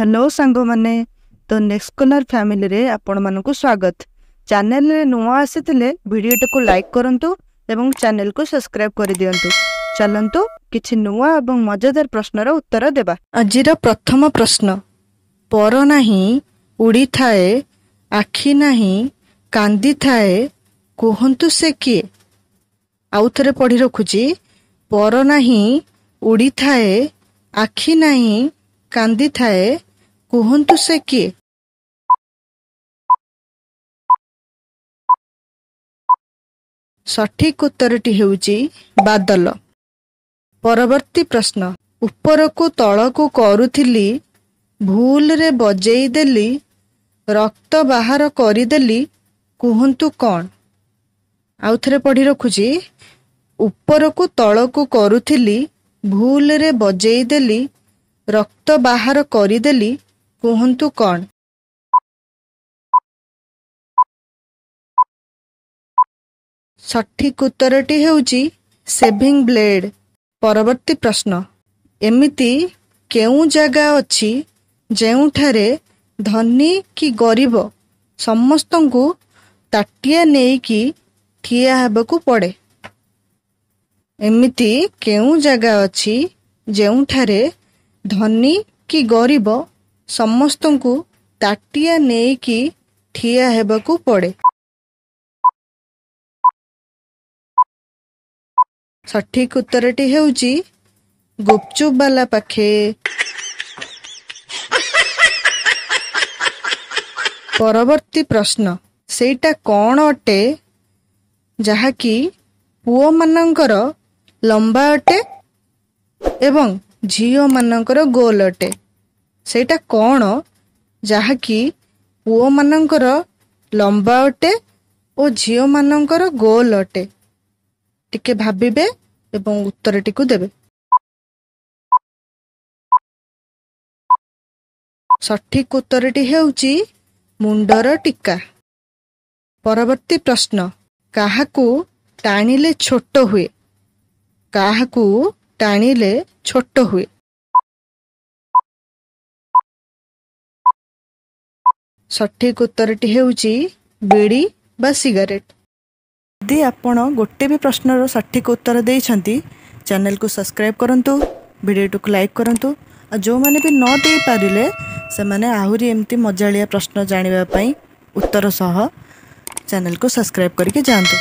Hello ସାଙ୍ଗମାନେ, ତ next scholar ଫ୍ୟାମିଲିରେ ଆପଣମାନଙ୍କୁ ସ୍ୱାଗତ। ଚ୍ୟାନେଲରେ ନୂଆ ଆସିଥିଲେ ଭିଡ଼ିଓଟିକୁ ଲାଇକ୍ କରନ୍ତୁ ଏବଂ ଚ୍ୟାନେଲକୁ ସବସ୍କ୍ରାଇବ୍ କରିଦିଅନ୍ତୁ। ଚାଲନ୍ତୁ କିଛି ନୂଆ ଏବଂ ମଜାଦାର ପ୍ରଶ୍ନର ଉତ୍ତର ଦେବା। ଆଜିର ପ୍ରଥମ ପ୍ରଶ୍ନ, ପର ନାହିଁ ଉଡ଼ିଥାଏ, ଆଖି ନାହିଁ କାନ୍ଦିଥାଏ, କୁହନ୍ତୁ ସେ କିଏ? ଆଉ ଥରେ ପଢ଼ି ରଖୁଛି, ପର ନାହିଁ ଉଡ଼ିଥାଏ, ଆଖି ନାହିଁ କାନ୍ଦିଥାଏ, କୁହନ୍ତୁ ସେ କିଏ? ସଠିକ୍ ଉତ୍ତରଟି ହେଉଛି ବାଦଲ। ପରବର୍ତ୍ତୀ ପ୍ରଶ୍ନ, ଉପରକୁ ତଳକୁ କରୁଥିଲି, ଭୁଲରେ ବଜେଇ ଦେଲି, ରକ୍ତ ବାହାର କରିଦେଲି, କୁହନ୍ତୁ କ'ଣ? ଆଉ ଥରେ ପଢ଼ି ରଖୁଛି, ଉପରକୁ ତଳକୁ କରୁଥିଲି, ଭୁଲରେ ବଜେଇ ଦେଲି, ରକ୍ତ ବାହାର କରିଦେଲି, କୁହନ୍ତୁ କ'ଣ? ସଠିକ୍ ଉତ୍ତରଟି ହେଉଛି ସେଭିଂ ବ୍ଲେଡ୍। ପରବର୍ତ୍ତୀ ପ୍ରଶ୍ନ, ଏମିତି କେଉଁ ଜାଗା ଅଛି ଯେଉଁଠାରେ ଧନୀ କି ଗରିବ ସମସ୍ତଙ୍କୁ ତାଟିଆ ନେଇକି ଠିଆ ହେବାକୁ ପଡ଼େ? ଏମିତି କେଉଁ ଜାଗା ଅଛି ଯେଉଁଠାରେ ଧନୀ କି ଗରିବ ସମସ୍ତଙ୍କୁ ତାଟିଆ ନେଇକି ଠିଆ ହେବାକୁ ପଡ଼େ? ସଠିକ୍ ଉତ୍ତରଟି ହେଉଛି ଗୁପଚୁପ ବାଲା ପାଖେ। ପରବର୍ତ୍ତୀ ପ୍ରଶ୍ନ, ସେଇଟା କ'ଣ ଅଟେ ଯାହାକି ପୁଅମାନଙ୍କର ଲମ୍ବା ଅଟେ ଏବଂ ଝିଅମାନଙ୍କର ଗୋଲ ଅଟେ? ସେଇଟା କ'ଣ ଯାହାକି ପୁଅମାନଙ୍କର ଲମ୍ବା ଅଟେ ଓ ଝିଅମାନଙ୍କର ଗୋଲ ଅଟେ? ଟିକେ ଭାବିବେ ଏବଂ ଉତ୍ତରଟିକୁ ଦେବେ। ସଠିକ୍ ଉତ୍ତରଟି ହେଉଛି ମୁଣ୍ଡର ଟୀକା। ପରବର୍ତ୍ତୀ ପ୍ରଶ୍ନ, କାହାକୁ ଟାଣିଲେ ଛୋଟ ହୁଏ? କାହାକୁ ଟାଣିଲେ ଛୋଟ ହୁଏ? ସଠିକ୍ ଉତ୍ତରଟି ହେଉଛି ବିଡ଼ି ବା ସିଗାରେଟ୍। ଯଦି ଆପଣ ଗୋଟେ ବି ପ୍ରଶ୍ନର ସଠିକ୍ ଉତ୍ତର ଦେଇଛନ୍ତି, ଚ୍ୟାନେଲକୁ ସବସ୍କ୍ରାଇବ୍ କରନ୍ତୁ, ଭିଡ଼ିଓଟିକୁ ଲାଇକ୍ କରନ୍ତୁ। ଆଉ ଯେଉଁମାନେ ବି ନ ଦେଇପାରିଲେ, ସେମାନେ ଆହୁରି ଏମିତି ମଜାଳିଆ ପ୍ରଶ୍ନ ଜାଣିବା ପାଇଁ ଉତ୍ତର ସହ ଚ୍ୟାନେଲକୁ ସବସ୍କ୍ରାଇବ୍ କରିକି ଯାଆନ୍ତୁ।